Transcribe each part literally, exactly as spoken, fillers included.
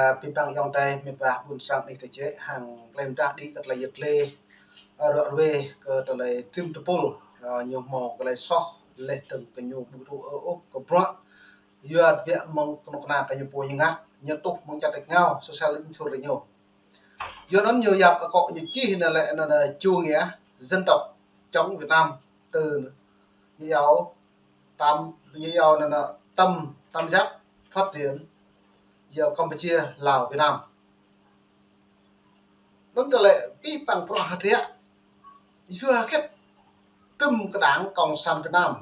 Ơ, abih bang ayŏng adơi, met wa ƀôn sang anih tơčĕ, hăng klei mơdah đĭ kơ tơlơi yăt lĕ, ơ, ră ruai kơ tơlơi trim tơpul, ơ, ñu hmâo tơlơi soh, laih dơ̆ng kơ ñu ƀu tŭ ôh kơ bruă. Yua biă mơ̆ng kơnuk kơna kơ ñu pô ñu ngă, ñu tuh mơ̆ng čar tač rơngiao, sôsial lĕ ñu sur lĕ ñu. Yua anŭn ñu yap akŏ ñu čih anŭn lĕ anŭn chủ nghĩa dân tộc chống Việt Nam từ ñu yau tam, ñu yau anŭn tam, tam giác phát triển, yua Campuchia, Lào, Việt Nam. Anŭn tơlơi abih bang bruă hơdră, yua hơget tŭm kơ đảng Cộng sản Việt Nam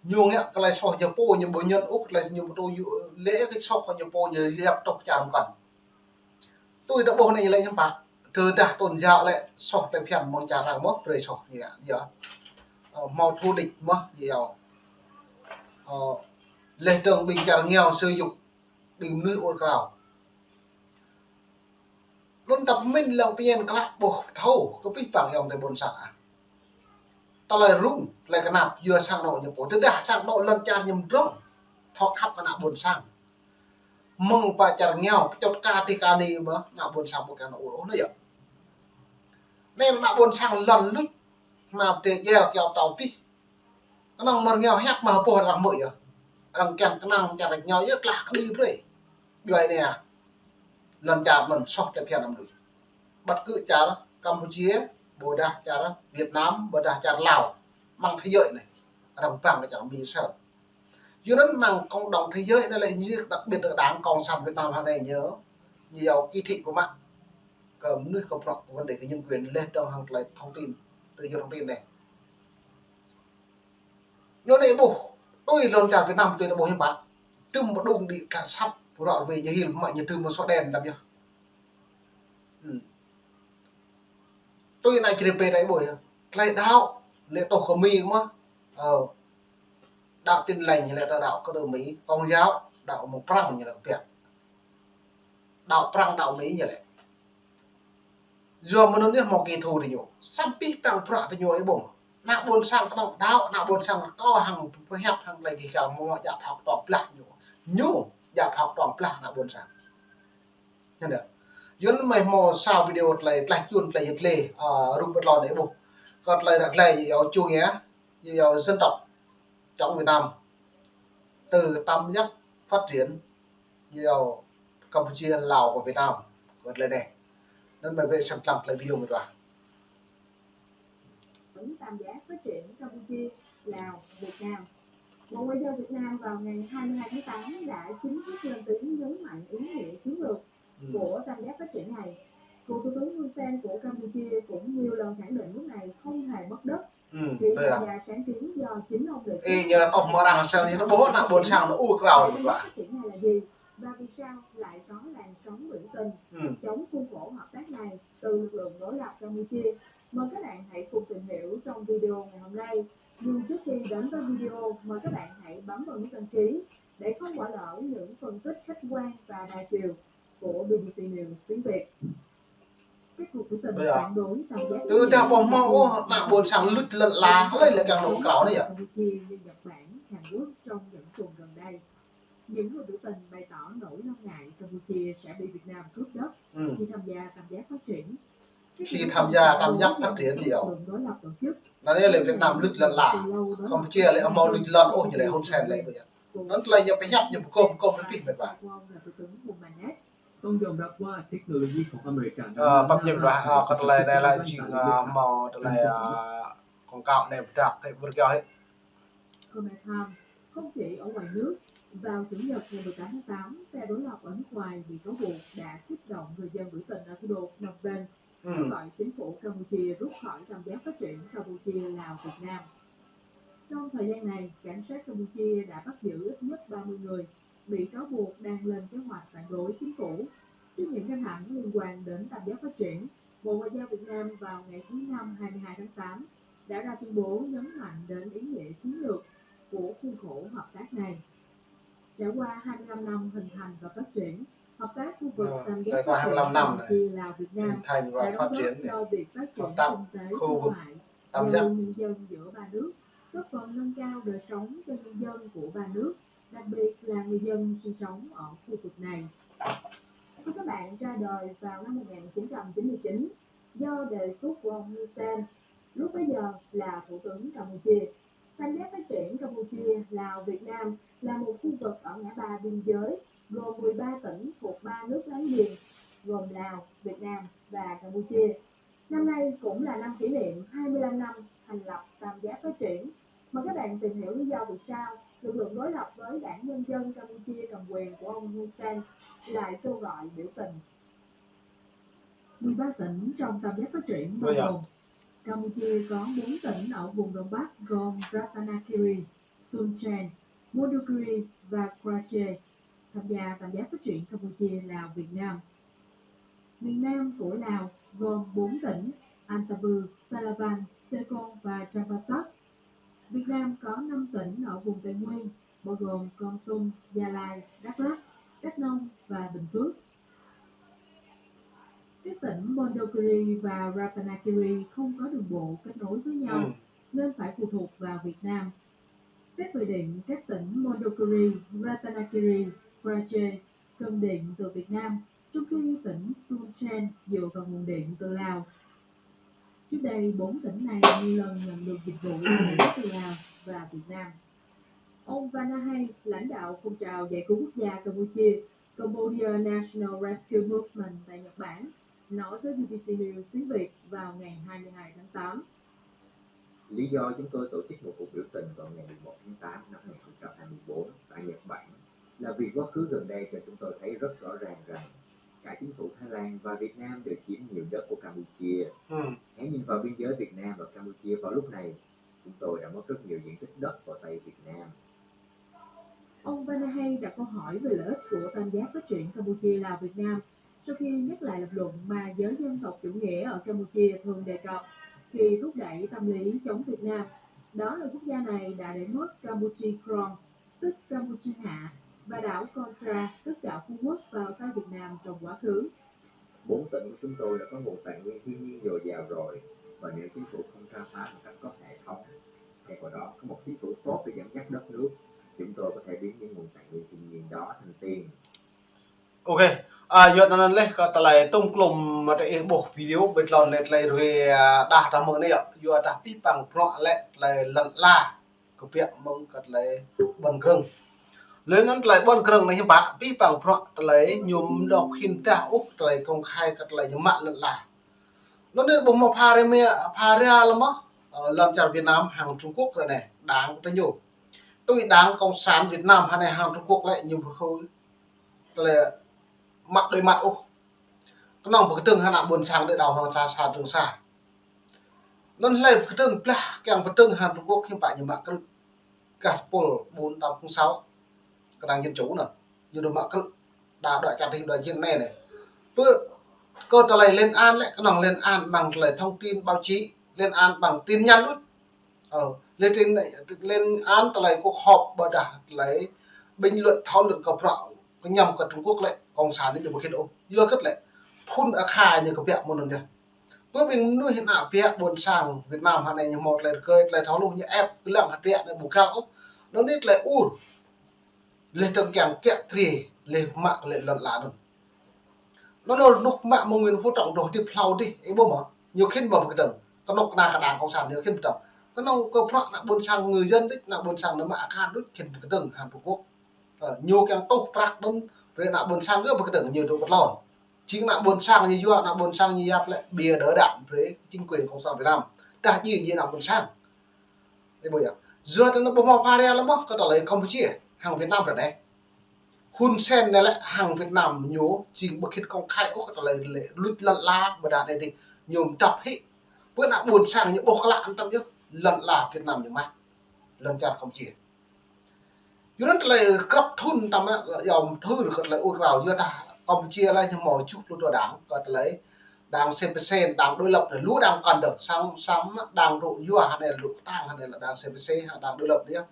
ñu ngă tơlơi soh ñu pô, ñu ƀu ñŭn ôh tơlơi ñu pô, ñu lĕ kơ soh ñu pô, ñu yap tŏh čar mơkăn. Tui ta ƀuh anai lĕ hiư̆m pă, tơdah tôn giáo lĕ soh tơlơi phiăn mơ̆ng čar arăng mơ̆ brơi soh ñu ngă, yua. Ơ, hmâo thù địch mơ̆ ñu yau. Ơ, laih dơ̆ng ƀing čar rơngiao sử dụng ƀing mơnuih ur krao. Anŭn ta pơmĭn lăng pơñen klă ƀuh thâo kơ abih bang ayŏng adơi ƀôn sang ah. Tơlơi rŭng, tơlơi kơnap, yua sang anŏ ñu pô. Tơdah sang anŏ lŏn čar ñu mdrŏng, thâo khăp kơ ană ƀôn sang. Mơ̆ng pơ čar rơngiao, pơčŏt ka tih ka ni mơ̆, ană ƀôn sang ƀu kiăng nao ur ôh anai yơh. Anai ană ƀôn sang lŏn luč, hmâo pơdjai djel kiaŏ tâo pih. Kơnơ̆ng mơ̆ng rơngiao hiăp mă hơpôh arăng hmư̆ yơh. Arăng kiăng kơnang čar rơngiao yơh tlah kơđi brơi. Djuai anai ah. Lŏn čar anŭn soh tơlơi phiăn mơnuih. Bất cứ čar Campuchia, ƀôdah čar Việt Nam, ƀôdah čar Lào, mơ̆ng thế giới anai. Arăng bang kơ čar Mi sel. Yua anŭn mơ̆ng cộng đồng thế giới anai lĕ ñu, đặc biệt là Đảng Cộng sản Việt Nam hăng anai ñu, ñu yau kỳ thị pơmă kơ mơnuih kơ bruă, kơ vấn đề kơ nhân quyền, laih dơ̆ng hăng tơlơi thông tin, tự do thông tin anai. Ñu anai ƀuh, tui lŏn čar Việt Nam tui ta ƀuh hiư̆m pă. Tŭm pơđŭng đĭ kơ săp, ră ruai ñu hil mă ñu tŭm mơ̆ sô đen đăm yơh. Hm. Tui anai čri pê ta ƀuh yơh. Tơlơi đaŏ, lĕ tŏh kơ Mi mơ̆. Ơ. Đaŏ Tin Lành ñu lĕ ta đaŏ kơ Mi, Công giáo, đaŏ mơ̆ng Prăng ñu lĕ biă. Đaŏ Prăng, đaŏ Mi ñu lĕ. Yua mơ̆ng anŭn yơh hmâo kơ thù tơ ñu. Samơ̆ abih bang bruă tơ ñu ih ƀuh. Ană ƀôn sang kơnơ̆ng đaŏ, ană ƀôn sang rơkâo hăng pơhiăp hăng tơlơi gih găl mơ̆ djă phao kơtuang blah ñu. Ñu djă phao kơtuang blah ană ƀôn sang. Anŭn yơh. Yua anŭn mơ̆ hmâo sa video tơlơi tlaih čun tơlơi yăt lĕ, ơ, rŭng pơtlon ih ƀuh. Kơ tơlơi ră glai yua chủ nghĩa, yua dân tộc chống Việt Nam. Từ tam giác phát triển, yua Campuchia, Lào và Việt Nam. Kơ tơlơi anai. Anŭn mơ̆ brơi săm tlam tơlơi video mơ̆ dua. Tam giác phát triển Campuchia, Lào, Việt Nam. Bộ Ngoại giao Việt Nam vào ngày hai mươi hai tháng tám đã chính thức lên tiếng nhấn mạnh ý nghĩa chiến lược, ừ, của tam giác phát triển này. Cựu Thủ tướng Hun Sen của Campuchia cũng nhiều lần khẳng định nước này không hề mất đất. Ừ, vì vậy là nhà sáng kiến do chính ông đề xuất. Ê, như là tổng mà đang xem như nó bố nặng buồn sang nó u krao. Tam giác phát triển này là gì? Và vì sao lại có làn sóng biểu tình, ừ, chống khuôn khổ hợp tác này từ lực lượng đối lập Campuchia? Mời các bạn hãy cùng tìm hiểu trong video ngày hôm nay. Nhưng trước khi đến với video, mời các bạn hãy bấm vào nút đăng ký để không bỏ lỡ những phân tích khách quan và đa chiều của B B C News tiếng Việt. Các cuộc biểu tình phản đối tam giác phát triển, tơdah ƀu hmâo ôh ană ƀôn sang luč lŏn ala, hlơi lĕ kiăng nao krao anai yơh. Campuchia như Nhật Bản, Hàn Quốc trong những tuần gần đây. Những người biểu tình bày tỏ nỗi lo ngại Campuchia sẽ bị Việt Nam cướp đất, ừ, khi tham gia tam giác phát triển. Khi tham gia tam giác phát triển thì ổ. Anai lĕ Việt Nam luč lŏn ala. Campuchia lĕ hmâo luč lŏn ôh, ñu lĕ Hun Sen lĕ ƀu yơh. Anŭn tơlơi ñu pơhiăp ñu pơkŏm pơkŏm pơpih met wa. Ơ, pap ñu met wa, ơ, kơ tơlơi anai lĕ jing, ơ, hmâo tơlơi, ơ, quảng cáo anai pơdah kơ ƀu rơgao hĕ. Khmer Times, không chỉ ở ngoài nước, vào Chủ nhật ngày mười tám tháng tám, phe đối lập ở nước ngoài bị cáo buộc đã kích động người dân biểu tình ở thủ đô Phnom Penh, ừ, kêu gọi chính phủ Campuchia rút khỏi tam giác phát triển Campuchia, Lào, Việt Nam. Trong thời gian này, cảnh sát Campuchia đã bắt giữ ít nhất ba mươi người bị cáo buộc đang lên kế hoạch phản đối chính phủ. Trước những căng thẳng liên quan đến tam giác phát triển, Bộ Ngoại giao Việt Nam vào ngày thứ Năm hai mươi hai tháng tám đã ra tuyên bố nhấn mạnh đến ý nghĩa chiến lược của khuôn khổ hợp tác này. Trải qua hai mươi lăm năm hình thành và phát triển, hợp tác khu vực tam giác phát triển Campuchia, Lào, Việt Nam đã đóng góp cho việc phát triển kinh tế, thương mại, giao lưu nhân dân giữa ba nước, góp phần nâng cao đời sống cho nhân dân của ba nước, đặc biệt là người dân sinh sống ở khu vực này. Thưa các bạn, ra đời vào năm một nghìn chín trăm chín mươi chín do Đại tướng Won Hun Sen, lúc bấy giờ là Thủ tướng Campuchia. Tam Giác Phát triển Campuchia, Lào, Việt Nam là một khu vực ở ngã ba biên giới, gồm mười ba tỉnh thuộc ba nước láng giềng, gồm Lào, Việt Nam và Campuchia. Năm nay cũng là năm kỷ niệm hai mươi lăm năm thành lập Tam Giác Phát triển. Mời các bạn tìm hiểu lý do vì sao lực lượng đối lập với Đảng Nhân dân Campuchia cầm quyền của ông Hun Sen lại kêu gọi biểu tình. Mười ba tỉnh trong Tam Giác Phát triển bao gồm Campuchia có bốn tỉnh ở vùng Đông Bắc gồm Ratanakiri, Stonchen, Mondulkiri và Krache tham gia Tam Giác Phát triển Campuchia, Lào, Việt Nam. Miền Nam của Lào gồm bốn tỉnh Antabư, Salavan, Sê Kông và Champasak. Việt Nam có năm tỉnh ở vùng Tây Nguyên bao gồm Kon Tum, Gia Lai, Đắk Lắk, Đắk Nông và Bình Phước. Các tỉnh Mondulkiri và Ratanakiri không có đường bộ kết nối với nhau, nên phải phụ thuộc vào Việt Nam. Xét về điện, các tỉnh Mondulkiri, Ratanakiri, Krache cần điện từ Việt Nam, trong khi tỉnh Stonchen dựa vào nguồn điện từ Lào. Trước đây, bốn tỉnh này nhiều lần nhận được dịch vụ y tế từ Lào và Việt Nam. Ông Vanahay, lãnh đạo phong trào giải cứu quốc gia Campuchia, Cambodia National Rescue Movement tại Nhật Bản, nói với B B C News tiếng Việt vào ngày hai mươi hai tháng tám. Lý do chúng tôi tổ chức một cuộc biểu tình vào ngày mười một tháng tám năm hai nghìn không trăm hai mươi bốn tại Nhật Bản là vì quá khứ gần đây cho chúng tôi thấy rất rõ ràng rằng cả chính phủ Thái Lan và Việt Nam đều chiếm nhiều đất của Campuchia. Hãy nhìn vào biên giới Việt Nam và Campuchia vào lúc này, chúng tôi đã mất rất nhiều diện tích đất vào tay Việt Nam. Ông Vanahay đặt câu hỏi về lợi ích của Tam Giác Phát triển Campuchia, Lào, Việt Nam sau khi nhắc lại lập luận mà giới dân tộc chủ nghĩa ở Campuchia thường đề cập khi thúc đẩy tâm lý chống Việt Nam. Đó là quốc gia này đã để mất Campuchia Krông, tức Campuchia Hạ, và đảo Kôn Tra, tức đảo Phú Quốc, vào tay Việt Nam trong quá khứ. Bốn tỉnh của chúng tôi đã có nguồn tài nguyên thiên nhiên dồi dào rồi, và nếu chính phủ không khai phá một cách có hệ thống, thay vào đó có một chính phủ tốt để dẫn dắt đất nước, chúng tôi có thể biến những nguồn tài nguyên thiên nhiên đó thành tiền. Ok, a, yua anŭn lĕ kơ tơlơi tŭm klŭm mă tơ ih ƀuh video ƀơi tơlơi anai tơlơi ruai, a, đah tơ mơ̆ng anai yơh, yua dah pih păng prŏ lĕ tơlơi lŏn ala kơ biă mơ̆ng kơ tơlơi ƀôn krơ̆ng. Lĕ anŭn tơlơi ƀôn krơ̆ng anai hiư̆m pă, pih păng prŏ tơlơi ñu ƀu hil dah ôh tơlơi công khai kơ tơlơi ñu mă lŏn ala. Anŭn anai ƀu hmâo pha rai mơ̆, pha rai lơ̆m mơ̆, ơ, lŏn čar Việt Nam hăng Trung Quốc ră anai, đảng kơ tơ ñu. Tui đảng Cộng sản Việt Nam hă anai hăng Trung Quốc lĕ ñu ƀu hmâo tơlơi măt đôi măt ôh. Kơnơ̆ng pơkơdơ̆ng hăng ană ƀôn sang đơi đao hăng sa sa trưng sa. Anŭn hlơi pơkơdơ̆ng blah kiăng pơkơdơ̆ng hăng Trung Quốc hiư̆m pă ñu mă krư̆. Gah pôl bốn tám không sáu. Kơnơ̆ng dân chủ anŭn. Ñu đôč mă krư̆. Đa đuaĭ čar tih đuaĭ jing anai anai. Pơ kơ tơlơi lên án lĕ kơnơ̆ng lên án bằng tơlơi thông tin báo chí, lên án bằng tin nhắn đôč. Ơ, lên trên, lên án tơlơi cuộc họp ƀôdah tơlơi bình luận thảo luận kơ prŏ kơ ñăm kơ Trung Quốc lĕ, cộng sản anai ñu ƀu khĭn ôh. Yua hơget lĕ, phun akha ñu kơ biă mơ̆ng anŭn yơh. Pơ ƀing mơnuih ană biă ƀôn sang Việt Nam hă anai ñu hmâo tơlơi rơgơi, tơlơi thâo lu ñu ĕp, kơ lăng hơdră anai ƀu găl ôh. Anŭn anai tơlơi ur. Lĕ tơ̆ng kiăng kiă kriê, lĕ mă lĕ lŏn ala anŭn. Anŭn anŭn rơnŭk mă mơ̆ng Nguyễn Phú Trọng dŏ hơdip hlâo adih, ih ƀuh mơ̆? Ñu khĭn mơ̆ pơkơdơ̆ng. Kơnuk kơna kơ đảng cộng sản ñu khĭn pơkơdơ̆ng. Kơnơ̆ng kơ prŏ ană ƀôn sang người dân đôč, ană ƀôn sang anai mă akha đôč khĭn pơkơdơ̆ng hăng Trung Quốc. Ơ, ñu kiăng tuh prăk anŭn, brơi ană ƀôn sang gơ̆ pơkơdơ̆ng ñu dŏ pơtlon. Jing ană ƀôn sang ñu yua, ană ƀôn sang ñu yap lĕ bia đỡ đạn brơi chính quyền cộng sản Việt Nam. Dah ji ji ană ƀôn sang. Ih ƀuh yơh. Yua tơ anŭn ƀu hmâo pha rai lơ̆m mơ̆ kơ tơlơi Campuchia hăng Việt Nam ră anai. Hun Sen anai lĕ hăng Việt Nam ñu jing ƀu khĭn công khai ôh kơ tơlơi lĕ luč lŏn ala ƀôdah anai adih ñu mơdăp hĭ. Pơ ană ƀôn sang ñu ƀuh klă anŭn tăm yơh lŏn ala Việt Nam ñu mă. Lŏn čar Campuchia. Yua anŭn tơlơi krăp thŭn tăm anŭn lĕ yom thur kơ tơlơi ur krao yua dah Campuchia lĕ ñu hmâo tơjuh pluh dua đảng kơ tơlơi đảng C P C, đảng đối lập anai lu đảng kăn dơ̆ng, samơ̆, samơ̆ đảng rŏ yua hă anai rŏ kơtang hă anai lĕ đảng C P C hă đảng đối lập anai yơh.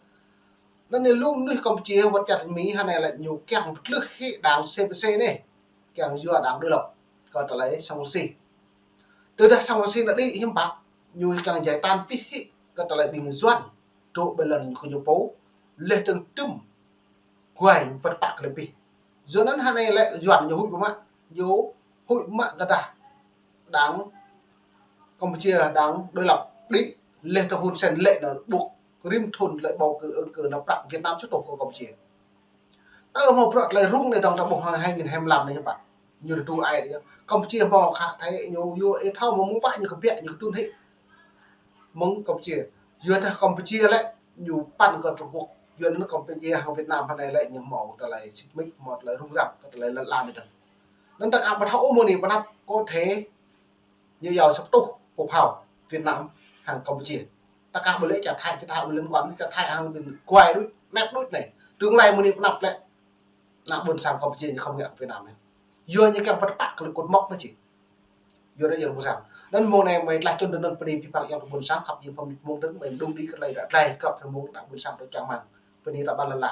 Anŭn anai lu mơnuih Campuchia wơ̆t čar Mi hă anai lĕ ñu kiăng pơtlưh hĭ đảng C P C anai. Kiăng yua đảng đối lập kơ tơlơi sŏng rơsĭ. Tơdah sŏng rơsĭ anŭn đĭ hiư̆m pă, ñu kiăng jai tan pih hĭ kơ tơlơi ƀing Yuan dŏ ƀơi lŏn kơ ñu pô, lĕ tơ̆ng tŭm guai pơt pă kơ lĕ pih. Yua anŭn hơnai lĕ Yuan ñu huĭ pơmă, ñu huĭ pơmă kơ đah đảng Campuchia, đảng đối lập đĭ, lĕ tơ Hun Sen lĕ nao ƀuh rĭm thŭn lĕ bầu cử ứng cử nao prăk Việt Nam čuh tŏ kơ Campuchia. Tơ hmâo bruă tơlơi rŭng anai dơ̆ng ta ƀuh hăng hai nghìn hai mươi lăm anai hiư̆m pă. Ñu tơdu ai đơi. Campuchia hmâo khă thai ñu yua ih thâo mơ̆ng mơ̆ng pă ñu kơbiă ñu kơtŭn hĭ. Mơ̆ng Campuchia. Yua dah Campuchia lĕ ñu păn kơ Trung Quốc. Yua anŭn Campuchia hăng Việt Nam hơnai lĕ ñu hmâo tơlơi sĭt mĭt, hmâo tơlơi rŭng răng, kơ tơlơi lăn lan anai dơ̆ng. Anŭn ta kơ ƀu thâo ôh mơ̆ng anai pơ anăp kơ thê ñu yua sa pơtuh pơphao Việt Nam hăng Campuchia. Ta kơ ƀu lĕ čar Thái, čar Thái ƀu liên quan, čar Thái hăng bên Kuai đôč, mĕt đôč anai. Tương lai mơ̆ng anai pơ anăp lĕ ană ƀôn sang Campuchia ñu khŏm ngă Việt Nam anai. Yua ñu kiăng pơtơpă kơ lĕ cột mốc anai či. Yua anai yua ƀôn sang. Anŭn mơ̆ng anai mơi tơlơi čun anŭn pơ anai pơpă yang ƀôn sang khăp yua pơmĭn mơ̆ng dơ̆ng mơi mơđung đĭ kơ tơlơi ră tơlơi krăp mơ̆ng ană ƀôn sang tơ čang măng. Pơ anai ta ƀă lăn la.